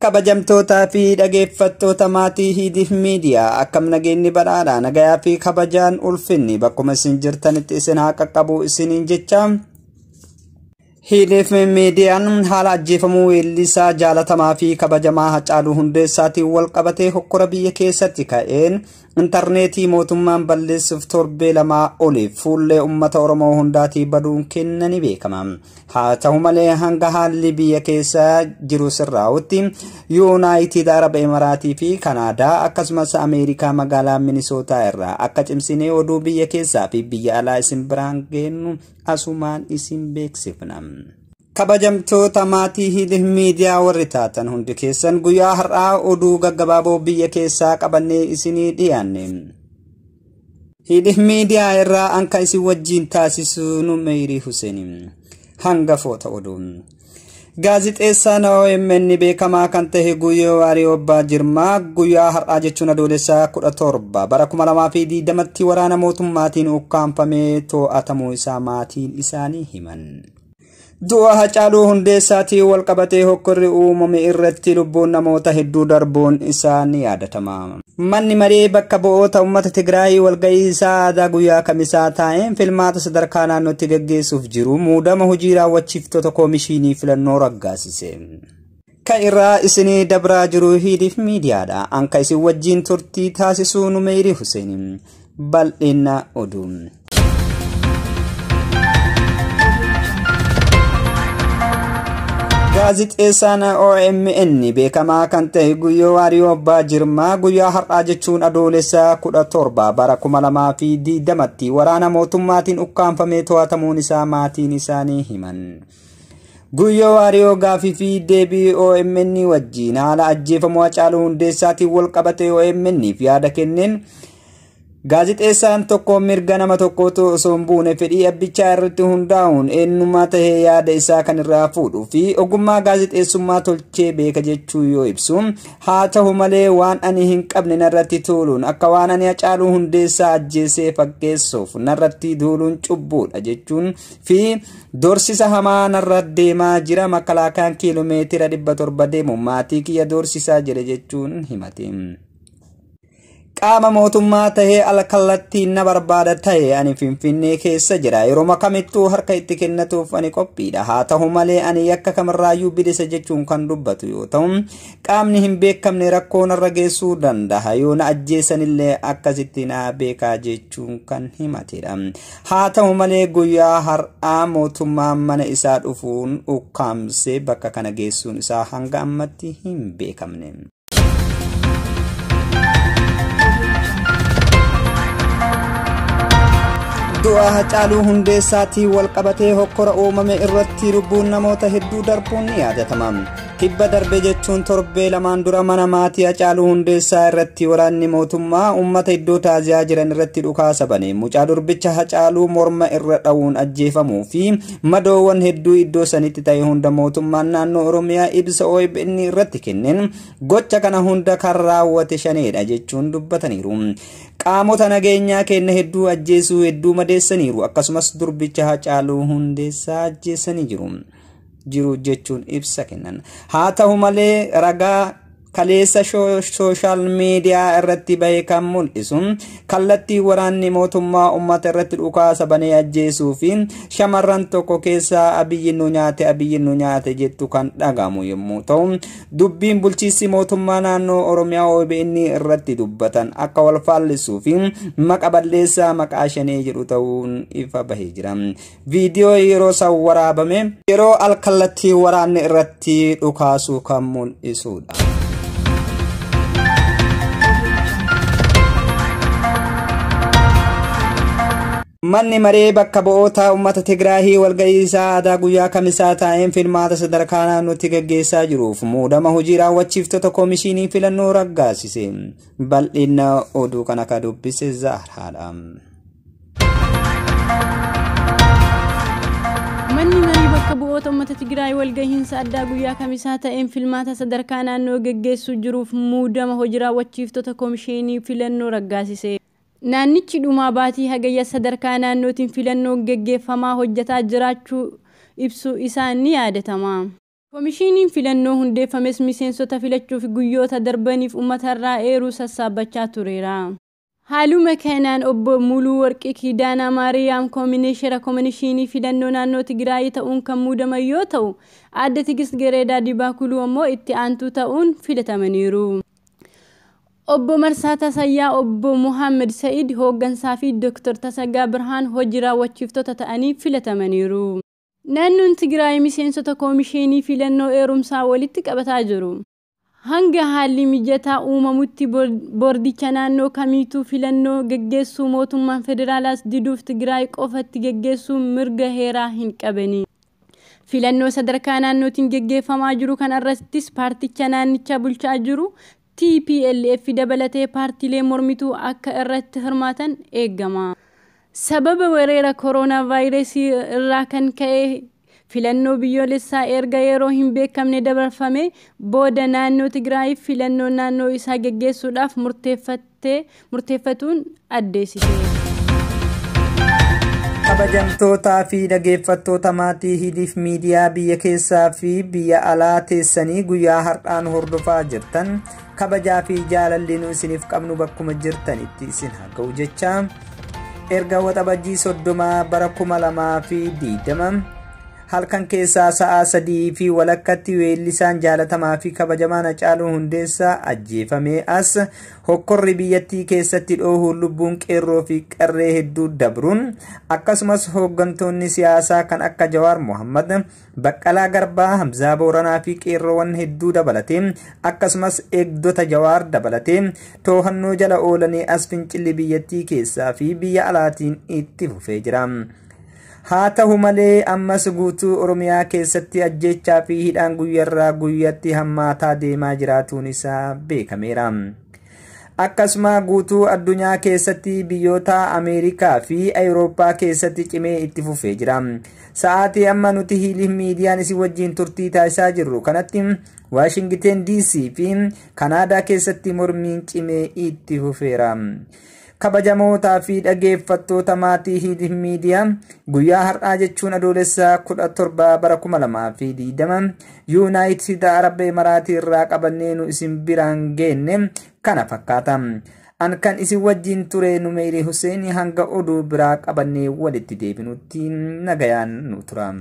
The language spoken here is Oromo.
Kabajamtootaa fi dhageeffattoota maatii Hidiif Miidiyaa, akkam nageenyi badhaadha, nagayaa fi kabajaan ulfinni bakkuma isin jirtanitti isin haa qaqqabu isiniin jecha. Hidiif Miidiyaan haala ajjeefamuu weellisaa jaalatamaa fi kabajamaa Hacaaluu Hundeessaatiin wal qabatee hokkora biyya keessatti ka'een intarneetii mootummaan balleessuuf torbee 2 oliif fuullee uummata Oromoo hundaatii baduun kenna ni beekama. Haa ta'u malee, hanga haalli biyya keessa jiru sirraa'utti Yuunaayitid Arab Emiraatii fi Kanaadaa akkasumas Ameerikaa magaalaa Minisootaa irraa akka cimsinee oduu biyya keessaa fi biyya alaa isin biraan geennu asumaan isin beeksifna. Kabajamtoota maatii Hidiif Miidiyaa warri taatan hundi keessan, guyyaa har'aa oduu gaggabaaboo biyya keessaa qabannee isinii dhiyaanne. Hidiif Miidiyaa irraa anka isin wajjin taasisu nu Meeyirii Hussein. Hangafoota oduu. Gaazixeessaan OMN beekamaa kan ta'e Guyyoo Waariyoo Abbaa Jirmaa guyyaa har'aa jechuun Adoolessaa 17 bara 2020tti waraana mootummaatiin ukkaanfamee to'atamuu isaa maatiin isaanii himan. Du'a Hacaaluu Hundeessaatiin wal qabatee hokkorri uumame irratti lubbuun namoota hedduu darbuun isaa ni yaadatama. Manni maree bakka bu'oota uummata Tigraay walga'ii isaa aadaa guyyaa kamisaa taa'een filmaata sadarkaa naannootti gaggeessuuf jiru muudama hojii raawwachiiftota koomishinii filannoo raggaasise. Kan irraa isinii dabraa jiru Hidiif Miidiyaadha. Anka isin wajjin turtii taasisuu Numeerii Hussein. Bal'ina oduu. Gaazixeessaan OMN beekamaa kan ta'e Guyyoo Waariyoo Abbaa Jirmaa guyyaa har'aa jechuun Adoolessa 17 bara 2020tti waraana mootummaatiin ukkaanfamee to'atamuun isaa maatiin isaanii himan. Guyyoo Waariyoo gaafii fi deebii OMN wajjin haala ajjeefamuu Hacaaluu Hundeessaatiin wal qabatee OMN'f yaada kenneen, gaazixeessaan tokko mirga nama tokkootu osoo hin buune fedhii abbichaa irratti hundaa'uun eenyummaa tahee yaada isaa kan irraa fuudhuu fi ogummaa gaazixeessummaa tolchee beeka jechuu yoo ibsu, haa ta'u malee waan ani hin qabne narratti tuuluun akka waan ani Hacaaluu Hundeessaa ajjeesee fakkeessuuf narratti duuluun cubbuudha jechuun fi doorsisa hamaa narra deemaa jira, makalaakaan kiiloomeetira 700 deemu maatii kiyya doorsisaa jira jechuun himate. Qaama mootummaa tahee alkallattiin na barbaada ta'e ani Finfinnee keessa jira. Yeroo kamittuu harka itti kennatuuf ani qophiidha. Haa ta'u malee ani yakka kamirraayyuu bilisa jechuun kan dubbatu yoo ta'u, qaamni hin beekamne rakkoo narra geessuu danda'a. Yoo na ajjeesanillee akkasitti na beekaa jechuun kan himatedha. Haa ta'u malee, guyyaa har'aa mootummaan mana isaa dhufuun ukkaamsee bakka kana geessuun isaa hanga ammatti hin beekamne. Du'a Hacaaluu Hundeessaatiin wal qabatee hokkora uumame irratti lubbuun namoota hedduu darbuun ni yaadatama. Kibba darbe jechuun torbee 2n dura mana maatii Hacaaluu Hundeessaa irratti waraanni mootummaa uummata iddoo taaziyaa jiran irratti dhukaasa bane, mucaa durbicha Hacaaluu morma irra dha'uun ajjeefamuu fi madoowwan hedduu iddoo sanitti ta'e hunda mootummaan naannoo Oromiyaa ibsa OBN irratti kenneen gocha kana hunda kan raawwate shaneedha jechuun dubbataniiru. Qaamota nageenyaa kenna hedduu ajjeesuu, hedduu madeessaniiru, akkasumas durbicha Hacaaluu Hundeessaa ajjeessanii jiru jechuun ibsa kennan. Haa ta'u malee, ragaa kaleessa sooshaal miidiyaa irratti bahe kan mul'isu kallattii waraanni mootummaa uummata irratti dhukaasa banee ajjeesuu fi shamarran tokko keessaa "Abiyyi nu nyaate, Abiyyi nu nyaate" jettu kan dhagamu yommuu ta'u, dubbiin bulchiinsi mootummaa naannoo Oromiyaa OBN irratti dubbatan akka wal faallisuu fi maqa balleessaa maqaa shanee jedhu ta'uun ifa bahee jira. Viidiyoo yeroo san waraabame yeroo alkallattii waraanni irratti dhukaasuu kan mul'isudha. Manni maree bakka bu'oota uummata Tigraahii walga'ii isaa aadaa guyyaa kamisaa taa'een filmaata sadarkaa naannootti gaggeessaa jiruuf muudama hojii raawwachiiftota koomishinii filannoo raggaasise. Bal'ina oduu kana ka dubbise Zahraadha. Manni marii bakka bu'oota uummata Tigraay walgahiinsa addaa guyyaa kamisaa ta'een filmaata sadarkaa naannoo gaggeessuu jiruuf muudama hojii raawwachiiftota koomishinii filannoo raggaasise. Naannichi dhumaa baatii Hagayya sadarkaa naannootiin filannoo gaggeeffamaa hojjetaa jiraachuu ibsuu isaa ni yaadatama. Koomishiniin filannoo hundeeffames miseensota filachuuf guyyoota darbaniif uummatarraa eeruu sassaabbachaa tureera. Haaluma kanaan obbo Muluu Warqii Kidaanaa Maariyaam Koominishera Koomishinii filannoo naannoo Tigraay ta'uun kan muudaman yoo ta'u, aadde Tigist Gereedaa Dibaakuluu ammoo itti aantuu ta'uun filatamaniiru. Obbo Marsaa Tasayyaa, Obbo Muhammad Sa'id hooggansaa fi Dr. Tasagaa Birhaan hojii raawwachiiftota ta'anii filatamaniiru. Naannoon Tigraay miseensota koomishinii filannoo eerumsaa walitti qabataa jiru. Hanga haalli mijataa uumamutti boordicha naannoo kamiituu filannoo geggeessuu mootummaan federaalaas diduuf Tigraay qofatti geggeessuu mirga heeraa hin qabani. Filannoo sadarkaa naannootiin geggeeffamaa jiru kanarrattis paarticha naannicha bulchaa jiru TPLF dabalatee paartiilee mormituu akka irratti hirmaatan eegama. Sababa weerara kooroonaa vaayirasii irraa kan ka'e filannoo biyyoolessaa erga yeroo hin beekamne dabarfame booda naannoo Tigraay filannoo naannoo isaa geggeessuudhaaf murteeffatuun addeessite. Kabajamtootaa fi dhaggeeffattoota maatii Hiliif Miidiyaa biyya keessaa fi biyya alaa teessanii guyyaa har'aan hordofaa jirtan kabajaa fi jaalalli nu isiniif qabnu bakkuma jirtanitti isin haa ga'u jecha erga Waxabajjii 30 bara 2020 halkan keessaa sa'a 3:15 weellisaan jaalatamaa fi kabajamaan Hacaaluu Hundeessaa ajjeefamee as hokkorri biyyattii keessatti dhoohuun lubbuun qeerroo fi qarree hedduu dabruun akkasumas hooggantoonni siyaasaa kan akka Jawaar Mohammad, Baqqalaa Garbaa, Hamzaa Booranaa fi qeerroowwan hedduu dabalatee akkasumas eegdota Jawaar dabalatee to'annoo jala oolanii as fincilli biyyattii keessaa fi biyya alaatiin itti fufee jira. Haa ta'u malee ammas guutuu Oromiyaa keessatti ajjeechaa fi hidhaan guyyaarraa guyyatti hammaataa deemaa jiraatuun isaa beekameera. Akkasuma guutuu addunyaa keessatti biyyoota Ameerikaa fi Awurooppaa keessatti cimee itti fufee jira. Sa'aatii amma nuti Hiliif Miidiyaan isin wajjin turtii taasisaa jirru kanatti Waashingiten DC fi Kanaadaa keessatti mormiin cimee itti fufeera. Kabajamootaa fi dhaggeeffattoota maatii Hiliif Miidiyaa guyyaa har'aa jechuun adoolessa 17 bara 2020 Yuunaayitid Arab Emiraatii irraa qabannee nu isin biraan geenne kana fakkaata. An kan isin wajjin ture Numeerii Hussein hanga oduu biraa qabannee walitti deebinutti nagayaan nu tura.